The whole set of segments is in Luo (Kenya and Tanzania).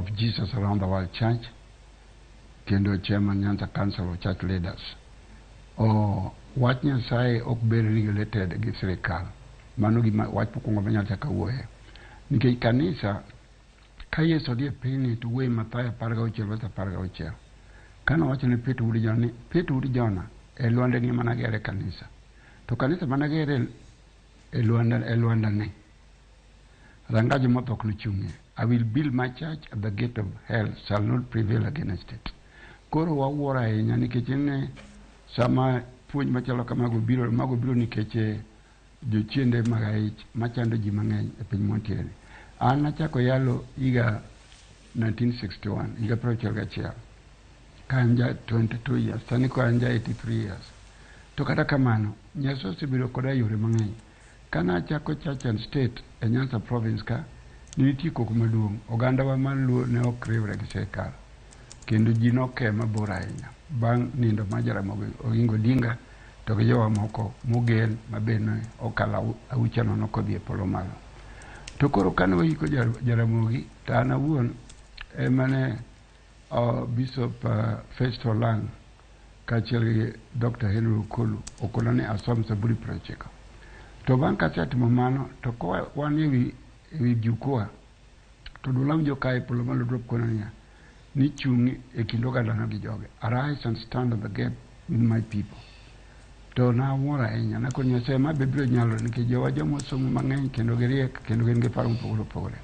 of Jesus Around the World Church kendo chairman Nyanza Council of Church Leaders. O wach Nyasaye ok bed regulated gi sirikal. Mano gima wach mokwongo manyalo chako awuoye. Nikech kanisa ka Yesu odhi e pinyni to wuoye Mathayo 16 verse 16. Kane owacho ne Petro wuod Jona ni Petro wuod Jona e lwanda ni ema nagere kanisa. To kanisa managere e lwanda e lwandani ranga jomotho ok nochung'ie. I will build my church at the gate of hell shall not prevail against it. Koro wawuoro ahinya nikech ne sama puonj machalo kamago biro, mago biro nikech jochiende mag aich machando ji mang'eny e piny mwantiere ni. An nachako yalo higa 1961, higa 61 ka an ja 22 years, sani koro an ja 83 years. To kata kamano, Nyasaye osebedo koda e yore mang'eny. Kane achako Church and State e Nyanza Province ka, ne nitie koko maduong'. Ogandawa mar Luo ne ok riwre gi sirkal kendo ji noke mabor ahinya bang' nindo mar Jaramogi Oginga Odinga to gi jowa moko mogen ma be ne okalo ahucha nono kodhi e polo malo. To koro kane waiko Jaramogi to an awuon ema ne Bishop Festo Olang' kaachiel gi Dr. Henry Okolu okona ni asom Zaburi 90. To bang' kasetimo mano to koa wan ewi ewi jukwaa to duol awinjo ka e polo malo drop kona niya ni chung' e kind ogandana gi joge. Arise and stand on the gap with my people. To nawuoro ahinya nakoni Nyasaye ma be biro nyalore nikech jowa joma osomo mang'eny kendo giriek kendo gin gi paro mopogore opogore.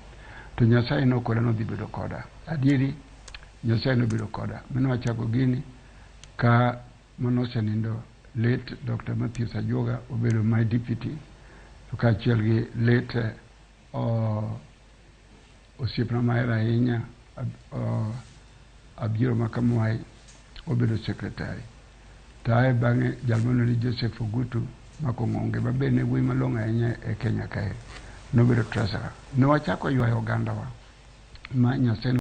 To Nyasaye nokona nodhi bedo koda. Adieri Nyasaye nobedo koda. Mane wachako gini ka manosenindo late Dr. Matthews Ajuoga obedo my deputy to kaachiel gi late osiepna mahero ahinya Abiro Makamwai obedo secretary. To ae bang'e jal miluongo ni Joseph Ogutu Makong'onge ma be ne wuoyi malong'o ahinya e Kenya kae nobedo treasurer. Ne wachako ywayo ogandawa ma Nyasaye.